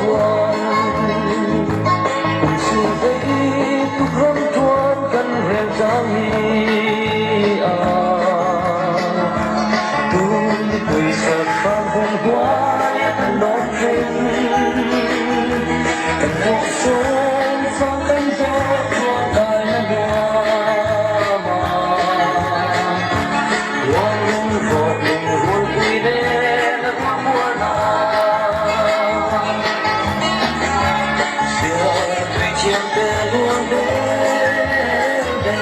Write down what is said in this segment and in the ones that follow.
chuan Kum sul vei tuk ram tuan kan rel tlang hi a Tun nipui sat fang hun huai a kan lawm thin Kan pawh sawm fang kan zawh thuah kai na nuam a Ruang lung rawh lung rualpui nen a ruah mual a Siar tui thiam te luang del del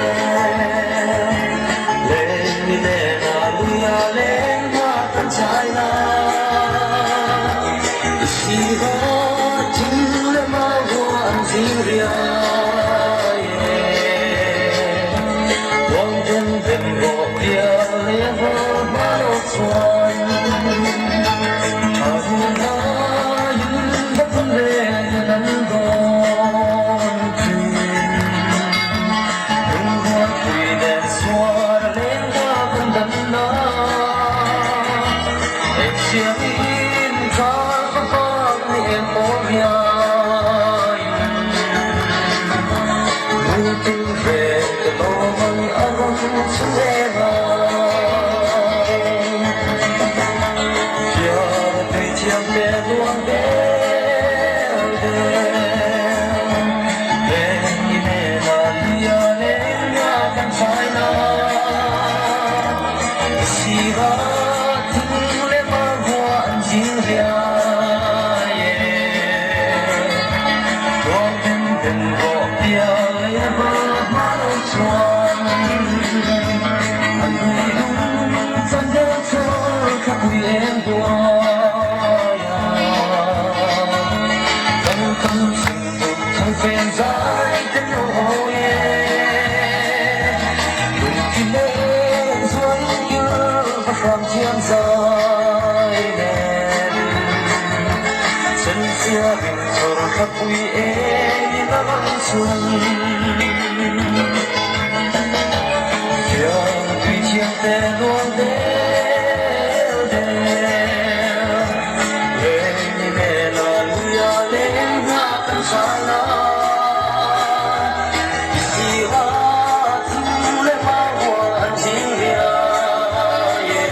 Leng ni nen a lui a leng hma kan chai na I si va thing le mau hua an zing riai e Tuang then then rawh pial leh hma hma lo chuan Tha hun aiin va phun reng an dawn thin Lungrualpui nen suar a leng ta kan dan na Eng siangin thar ka vak ni eng pawl hiain Lungtin reng ka lawm ang a rawn chhun em a Fiara tui thiam te luang del del Leng i nena lia leng nga kan chai na Siva thing le mar hua an zing riai e Tuang then then rawh pial lei a va hma lo chuan An lui lung chan del chhawr kha pui em hnuai a Kan tam chhim tuk thang fen zai te lo hawi e Lungki nen chuan kil va hram thiam zai nen Sensiarin chhawr kha pui engin a rawn chhun Fiang tui thiang te luang del del Leng i nen a lui a leng hna kan chai a I sira thing leh mau hua an zing riai e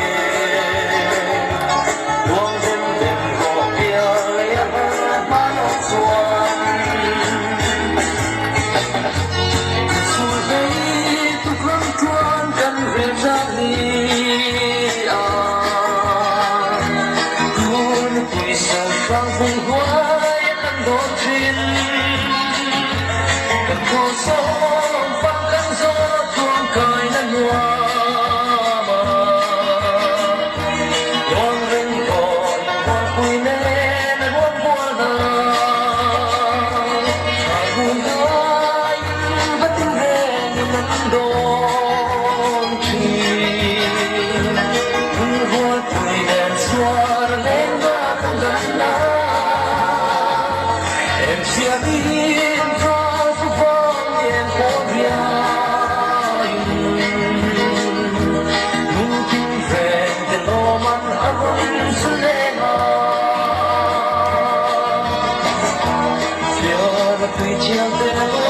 Luang dem dem rawh pial lei a hma lo chuan Sul hlei tuk ram tluan kan rel zat ni a Tun nupui sal hrang hung hnuai a kan dawn thin Kan khaw sawm fang kan zawt tluang kai na nuam a Luang reng rawn rualpui nen a ruang bual na Tha hun aiin va tin rengin an dawn thin Lungrualpui nen chhuar a leng va kan dan na Em siamin thal chu vang lian pawl riaiin Lungtin veng te lawm an a rawn chu leng a Fiara tui thiang te.